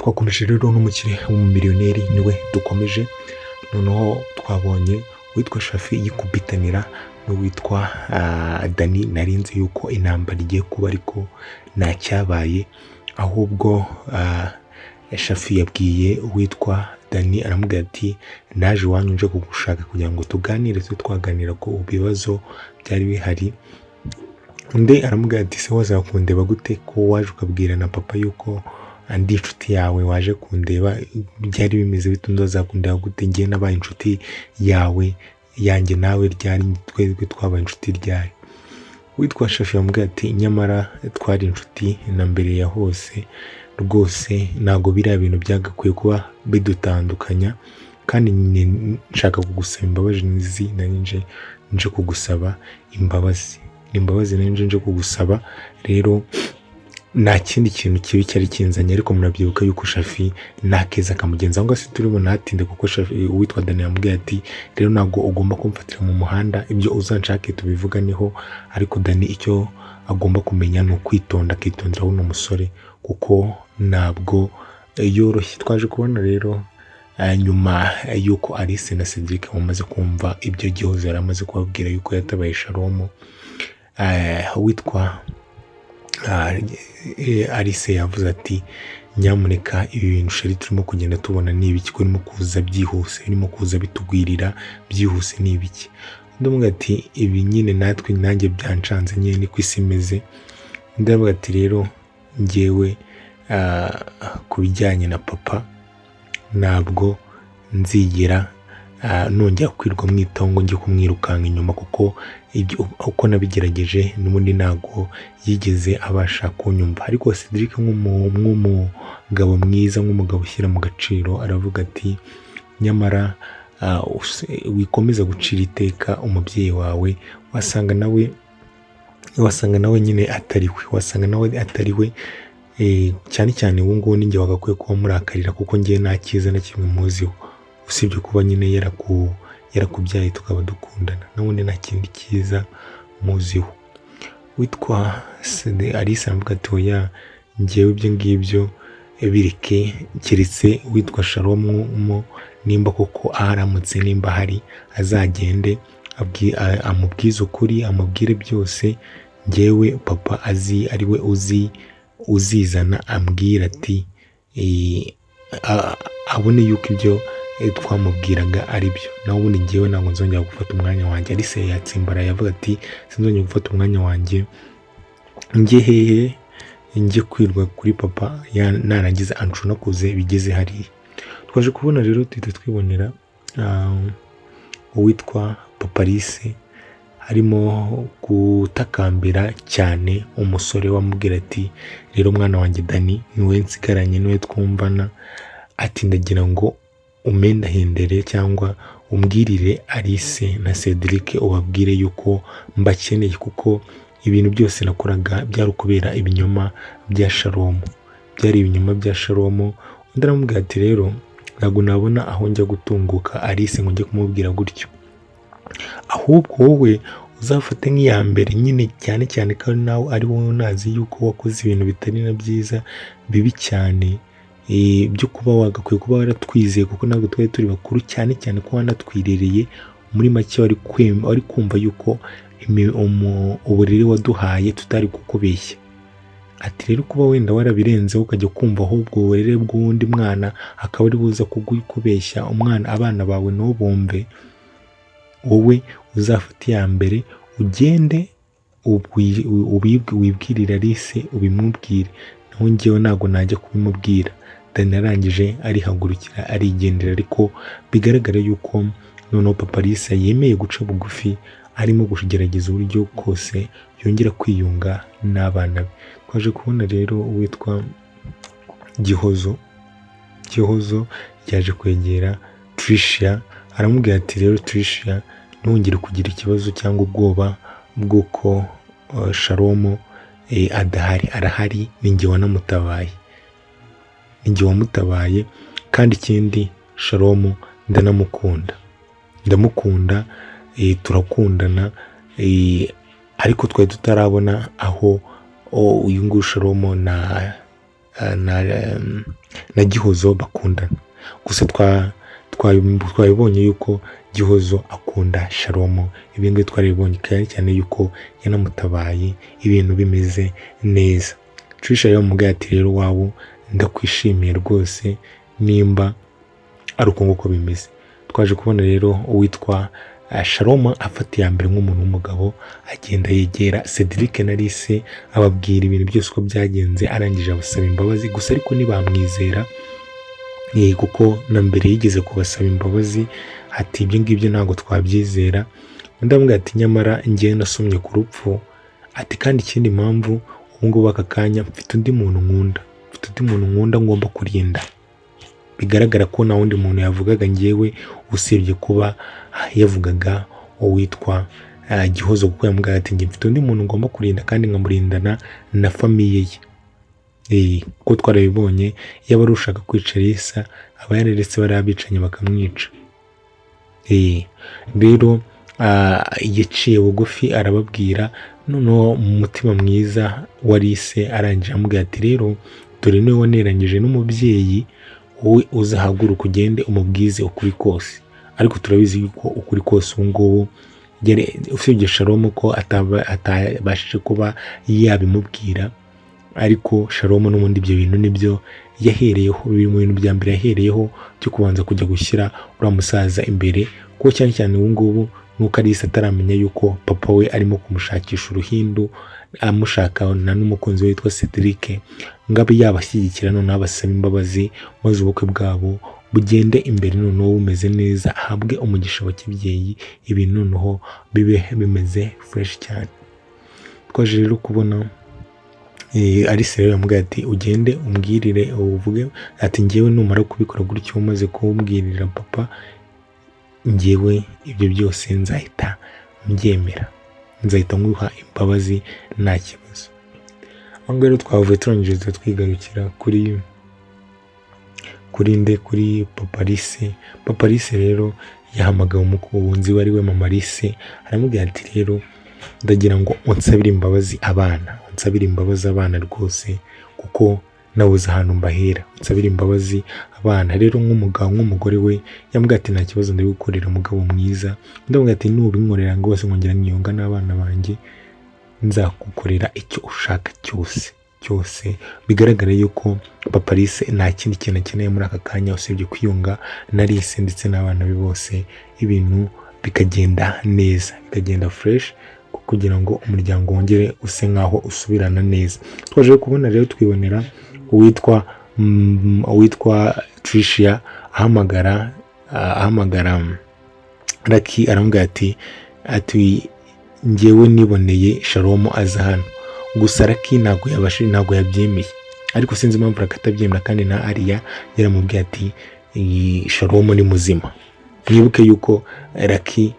Twakomeje rero n'umukire w'umumiliyoneri, niwe dukomeje. Noneho twabonye uwitwa Shafi yikubitanira n'uwitwa Dani. Narinzi yuko intambara igiye kuba, ariko nta cyabaye. Ahubwo Shafi yabwiye uwitwa Dani, aramubwira ati: "Naje iwanyu nje kugushaka kugira ngo tuganire, tube twaganira ku bibazo byari bihari." Undi aramubwira ati: "Se waza kundeba gute, ko waje ukabwira na papa yuko andi inshuti yawe waje kundeba? Byari bimeze bite? Undi azakundeba gute? Njye nabaye inshuti yawe, yanjye nawe ryari? Twebwe twabaye inshuti ryari?" Witwa Shafi yamubwira ati: "Nyamara twari inshuti na mbere ya hose rwose, ntabwo biriya bintu byagakwiye kuba bidutandukanya. Kandi nyine nshaka kugusaba imbabazi, nizi nari nje kugusaba imbabazi, ni imbabazi nari nje kugusaba. Rero nta kindi kintu kibi cyari kinzanye." Ariko murabyibuka yuko Shafi nta keza kamugenza cyangwa se turi bunatinde, kuko Shafi, uwitwa Dani yamubwiye ati: "Rero ntabwo ugomba kumfatira mu muhanda, ibyo uzanshake tubivuganeho." Ariko Dani icyo agomba kumenya ni ukwitonda, akitondera uno musore kuko ntabwo yoroshye. Twaje kubona rero nyuma y'uko Alice na Cedric bamaze kumva ibyo Gihozo yari amaze kubabwira yuko yatabaye Shalomo, witwa Alice yavuze ati: "Nyamuneka, ibi bintu chéri turimo kugenda tubona ni ibiki, ko birimo kuza byihuse, birimo kuza bitugwirira byihuse, ni ibiki?" Undi amubwira ati: "Ibi nyine natwe, nanjye byancanze nyine, niko isi imeze." Undi aravuga ati: "Rero njyewe ku bijyanye na papa ntabwo nzigera nongera kwirwa mwitaho ngo njye kumwirukanka inyuma, kuko ibyo uko nabigerageje n'ubundi ntabwo yigeze abasha kunyumva." Ariko Cedric nk'umugabo mwiza, nk'umugabo ushyira mu gaciro, aravuga ati: "Nyamara wikomeza gucira iteka umubyeyi wawe, wasanga nawe nyine atari we, wasanga nawe atari we. Cyane cyane ubu ngubu ninjye wagakwiye kuba murakarira, kuko njye nta cyiza na kimwe muziho usibye kuba nyine yarakubyaye tukaba dukundana, n'ubundi nta kindi cyiza muziho." Witwa Alice aravuga ati: "Oya, njyewe ibyo ngibyo bireke, keretse witwa Shalomu nimba koko aharamutse, nimba ahari, azagende amubwize ukuri, amubwire byose. Njyewe papa azi ari we uzi uzizana ambwira ati abone yuko ibyo twamubwiraga ari byo. Naho ubundi njyewe ntabwo nzongera gufata umwanya wanjye." Alice yatsimbaraye, avuga ati: "Sinzongera gufata umwanya wanjye njye hehe, njye kwirwa kuri papa, narangiza ancunakuze bigeze hariya." Twaje kubona rero, tuhita twibonera uwitwa Papa Alice harimo gutakambira cyane umusore, wamubwira ati: "Rero mwana wanjye Dani, niwe nsigaranye, niwe twumvana," ati: "Ndagira ngo umendahendere cyangwa umbwirire Alice na Cedric, ubabwire yuko mbakeneye, kuko ibintu byose nakoraga byari ukubera ibinyoma bya Shalomu, byari ibinyoma bya Shalomu." Undi aramubwira ati: "Rero ntabwo nabona aho njya gutunguka Alice ngo njye kumubwira gutyo, ahubwo wowe uzafate nk'iya mbere nyine, cyane cyane ko nawe ari wowe unazi yuko wakoze ibintu bitari na byiza, bibi cyane, byo kuba wagakwiye kuba waratwizeye, kuko ntabwo twari turi bakuru, cyane cyane ko wanatwirereye. Muri make wari kumva yuko uburere waduhaye tutari kukubeshya." Ati: "Rero kuba wenda warabirenzeho, ukajya kumva ahubwo uburere bw'uwundi mwana akaba ari buza kukubeshya, umwana, abana bawe ntubumve, wowe uzafate iya mbere ugende wibwirire Alice, ubimubwire, naho njyewe ntabwo najya kubimubwira." Dani arangije arihagurukira, arigendera. Ariko bigaragara yuko noneho Papa Alice yemeye guca bugufi, arimo kugerageza uburyo bwose yongera kwiyunga n'abana be. Twaje kubona rero uwitwa Gihozo. Gihozo yaje kwegera Tricia, aramubwira ati: "Rero Tricia, ntongere kugira ikibazo cyangwa ubwoba bw'uko Shalomo adahari. Arahari, ni njye wanamutabaye, ni njye wamutabaye. Kandi ikindi, Shalomo ndanamukunda, ndamukunda, turakundana, ariko twari tutarabona aho uyu nguyu Shalomo na na Gihozo bakundana. Gusa twabibonye yuko Gihozo akunda Shalomo, ibi ngibi twarabibonye cyane cyane yuko yanamutabaye ibintu bimeze neza. Trisha rero yamubwiye ati rero wawu ndakwishimiye rwose nimba ari uko nguko bimeze. Twaje kubona rero uwitwa Shalom afata iya mbere nk'umuntu w'umugabo, agenda yegera Cedric na Alice ababwira ibintu byose uko byagenze, arangije abasaba imbabazi. Gusa ariko ntibamwizera, kuko na mbere yigeze kubasaba imbabazi ati ibyo ngibyo ntabwo twabyizera. Undi amubwira ati nyamara njyewe nasomye ku rupfu, ati kandi ikindi mpamvu ubu ngubu aka kanya mfite undi muntu nkunda, mfite undi muntu nkunda ngomba kurinda. Bigaragara ko nta wundi muntu yavugaga njyewe usibye kuba yavugaga uwitwa Gihozo, kuko yamubwiraga ati njye mfite undi muntu ngomba kurinda kandi nkamurindana na famille ye. Kuko twarabibonye iyo aba ari ushaka kwica Lisa aba yararetse bariya bicanyi bakamwica. Rero yaciye bugufi arababwira, noneho mu mutima mwiza wa Alice arangije amubwira ati rero dore niwe waneranyije n'umubyeyi, wowe uzahaguruka ugende umubwize ukuri kose. Ariko turabizi yuko ukuri kose ubu ngubu usibye Shalom ko atabashije kuba yabimubwira, ariko Shalom n'ubundi ibyo bintu nibyo yahereyeho, biri mu bintu bya mbere yahereyeho byo kubanza kujya gushyira uriya musaza imbere, kuko cyane cyane ubu ngubu nuko Alice ataramenya yuko papa we arimo kumushakisha uruhindu, amushakana n'umukunzi we witwa Cedric, ngo abe yabashyigikira noneho abasaba imbabazi maze ubukwe bwabo bugende imbere noneho bumeze neza, ahabwe umugisha wa kibyeyi, ibintu noneho bibe bimeze fresh cyane. Twaje rero kubona Alice rero yamubwiye ati ugende umbwirire uvuge ati njyewe numara kubikora gutyo umaze kumbwirira papa, njyewe ibyo byose nzahita mbyemera, nzahita nguha imbabazi nta kibazo. Aho ngaho rero twavuye turangije twigarukira kuri nde, kuri papa Alice. Papa Alice rero yahamagaye umukunzi we ari we mama Alice, aramubwira ati rero ndagira ngo unsabire imbabazi abana, unsabire imbabazi abana rwose, kuko nabuze ahantu mbahera, unsabire imbabazi abana. Rero nk'umugabo nk'umugore we yambwiye ati nta kibazo ndabigukorera mugabo mwiza, undi amubwira ati nubinkorera rwose nkongera nkiyunga n'abana banjye nzagukorera icyo ushaka cyose cyose. Bigaragara yuko papa Alice nta kindi kintu akeneye muri aka kanya usibye kwiyunga na Alice ndetse n'abana be bose, ibintu bikagenda neza, bikagenda fresh kugira ngo umuryango wongere use nkaho usubirana neza. Twaje kubona rero twibonera uwitwa Tricia ahamagara Lucky, aramubwira ati njyewe niboneye Shalom aza hano. Gusa Lucky ntabwo yabashije, ntabwo yabyemeye, ariko sinzi impamvu Lucky atabyemera, kandi na Ariya yaramubwiye ati Shalom ni muzima. Mwibuke yuko Lucky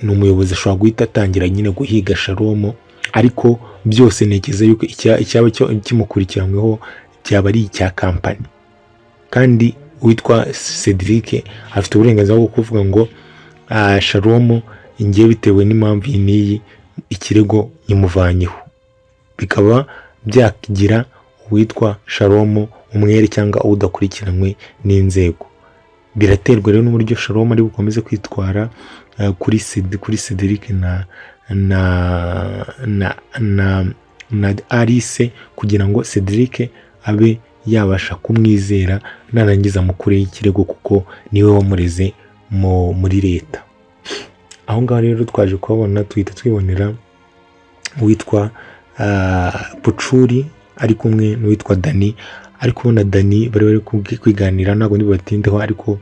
ni umuyobozi, ashobora guhita atangira nyine guhiga Shalom, ariko byose ntekereza yuko icyaba kimukurikiranyweho byaba ari icya company, kandi uwitwa Cedric afite uburenganzira bwo kuvuga ngo Shalom ngiye bitewe n'impamvu iyi n'iyi ikirego nyimuvanyeho, bikaba byagira uwitwa Shalom umwere cyangwa udakurikiranywe n'inzego. Biraterwa rero n'uburyo Shalom ari bukomeze kwitwara kuri Cedric na Alice, kugira ngo Cedric abe yabasha kumwizera narangiza amukureho ikirego, kuko niwe wamureze muri leta. Aho ngaho rero twaje kuhabona tuhita twibonera uwitwa Pucuri ari kumwe n'uwitwa Dani, ariko ubona Dani bari bari kwiganira, ntabwo batindeho, ariko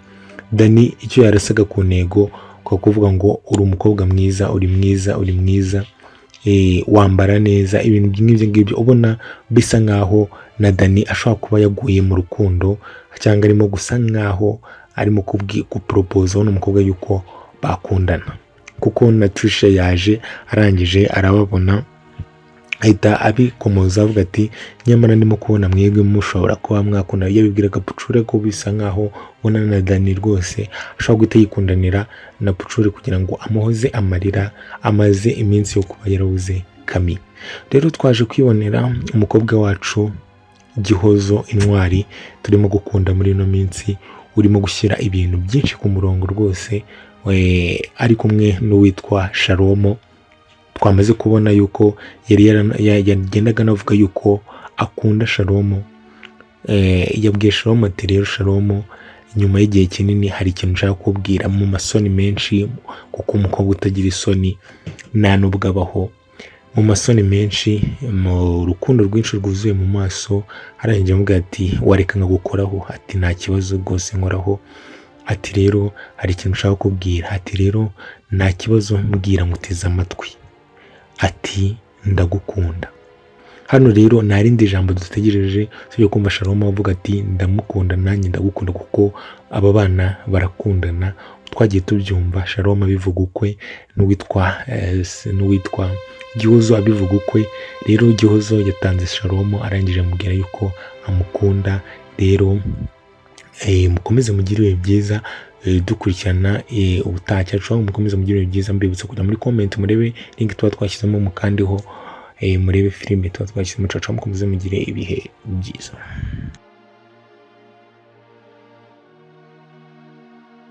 Dani icyo yarasaga ku ntego kwa kuvuga ngo uri umukobwa mwiza, uri mwiza, uri mwiza, wambara neza, ibintu nk'ibyo ngibyo, ubona bisa nkaho na Dani ashobora kuba yaguye mu rukundo cyangwa arimo gusa nkaho arimo guporopoza uno mukobwa yuko bakundana, kuko na Trisha yaje arangije arababona ahita abikomoza avuga ati nyamara ndimo kubona mwebwe mushobora kuba mwakunda. Yabibwiraga Pucure ko bisa nkaho ubona na Dani rwose ashobora guhita yikundanira na Pucure kugira ngo amuhoze amarira amaze iminsi yo kuba yarabuze Kami. Rero twaje kwibonera umukobwa wacu Gihozo Intwari turimo gukunda muri ino minsi, urimo gushyira ibintu byinshi ku murongo rwose, ari kumwe n'uwitwa Shalomo. Twamaze kubona yuko yari yagendaga anavuga yuko akunda Shalomo. Yabwiye Shalomo ati: "Rero Shalomo, nyuma y'igihe kinini hari ikintu nshaka kukubwira mu masoni menshi," kuko umukobwa utagira isoni nta nubwo abaho. Mu masoni menshi, mu rukundo rwinshi rwuzuye mu maso, arangije amubwira ati: "Wareka nkagukoraho?" Ati: "Nta kibazo rwose, nkoraho." Ati: "Rero hari ikintu nshaka kukubwira." Ati: "Rero nta kibazo, mbwira, nguteze amatwi." Ati: "Ndagukunda." Hano rero nta rindi jambo dutegereje usibye kumva Shalom avuga ati: "Ndamukunda, nanjye ndagukunda," kuko aba bana barakundana. Twagiye tubyumva Shalom abivuga ukwe, n'uwitwa Gihozo abivuga ukwe. Rero Gihozo yatanze Shalom, arangije amubwira yuko amukunda. Rero mukomeze mugire ibihe byiza, dukurikirana ubutaha cyacu. Mukomeze mugire ibihe byiza. Mbibutsa kujya muri comment, murebe link tuba twashyizemo, mukandiho, murebe filime tuba twashyizemo. Caca, mukomeze mugire ibihe byiza.